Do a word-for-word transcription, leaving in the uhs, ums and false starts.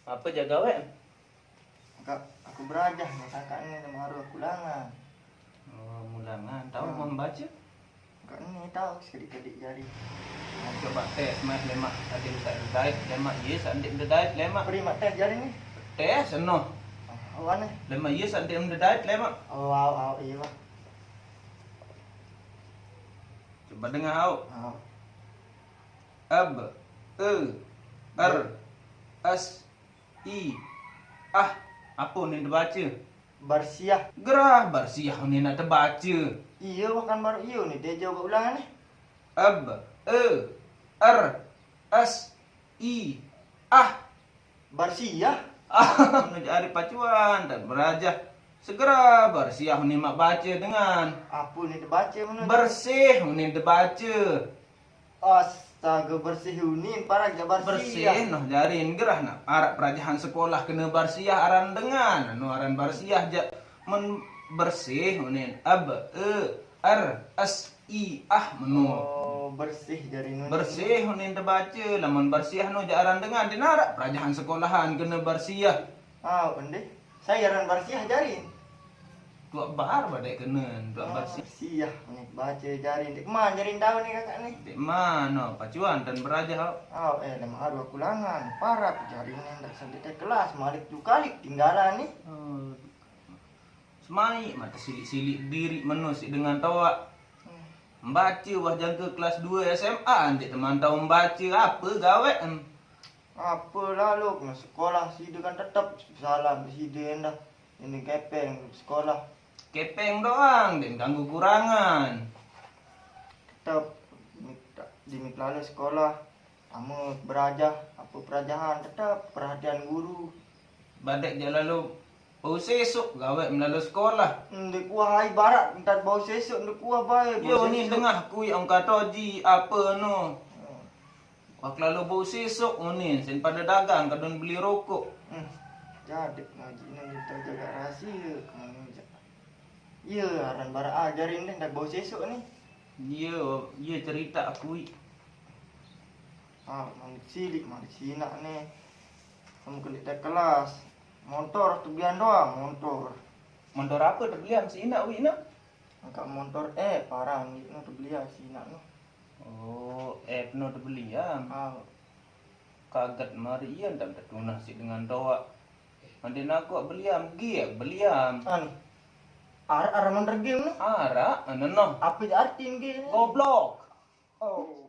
Apa jak gawe? Kak, aku berajah nih kakaknya sama Arwah ulangan. Oh, mulangan. Tahu hmm. Membaca? Kak ini tahu sedikit-sedikit jari. Nah, coba tes mah lemak ada tak dait lemak iya sandik dait lemak. Beri mak tes jari nih. Tes no. Oh, awak nih. Lemak iya sandik dait lemak. Oh, awak, awak iya. Pak. Coba dengar awak. Oh. Ab, e, er, as, i, ah. Apa ni dibaca? Barsiah. Gerah barsiah ni nak terbaca. Iya, bahkan baru iyo ni dia jawab ulangan ni. Ab, e, er, as, i, ah. Barsiah. Ah, menuju hari pacuan dan berajah. Segera barsiah ni mak baca dengan. Apa ni terbaca mana? Bersih ni terbaca. Astaga bersih unin parak jak bersih. Bersih noh jarin gerah nak arak perajahan sekolah kena barsiah aran dengan anu aran barsiah jak men bersih unin ab e er es i ah menu. Oh, bersih jarin unin. Bersih unin terbaca lamun barsiah nu jak aran dengan dinarak perajahan sekolahan kena barsiah. Ah, oh, pendeh. Saya aran barsiah jarin. Tuak bahar badai kenen, tuak oh, barsiah. Siah ni baca jari dek man jari daun ni kakak ni. Dek man no, pacuan dan berajah. Oh, eh lemah aduh aku langan, parak jari ni ndak sampai ke kelas, malik tu kalik tinggalan ni. Oh. Semai mata silik-silik diri menusik dengan tawak. Hmm. Membaca wah jangka kelas dua S M A andik teman tahu membaca apa gawe. Hmm. Apa lalu kena sekolah sida kan tetap salam sida endah. Ini kepeng sekolah. Kepeng doang dan ganggu kurangan. Tetap di miklala sekolah sama berajah apa perajahan tetap perhatian guru. Badak je lalu bau sesok gawe melalu sekolah. Ndak kuah hai barat entar bau sesok ndak kuah bae. Yo ni dengah kui ong katoji apa no. Hmm. Wak lalu bau sesok nguni sen pada dagang kadun beli rokok. Hmm. Jadi ngaji ni kita jaga rahsia kemana je. Iya, aran bara ajarin deh dak bau sesok ni. Iya, iya cerita aku. Ah, mandi silik, mandi sinak ni. Kamu kena tak kelas. Motor tu bian doang, motor. Motor apa tu bian si inak wi nak? Angkat motor eh parang gitu tu beli si inak tu. Oh, eh penuh tu beli ya. Ah. Kaget mari iya ndak tertunah si dengan doa. Mandi nak beliam, gi beliam. Ani. Arak arak menergim ni. Arak, mana noh. Apa je arti ni? Goblok. Oh.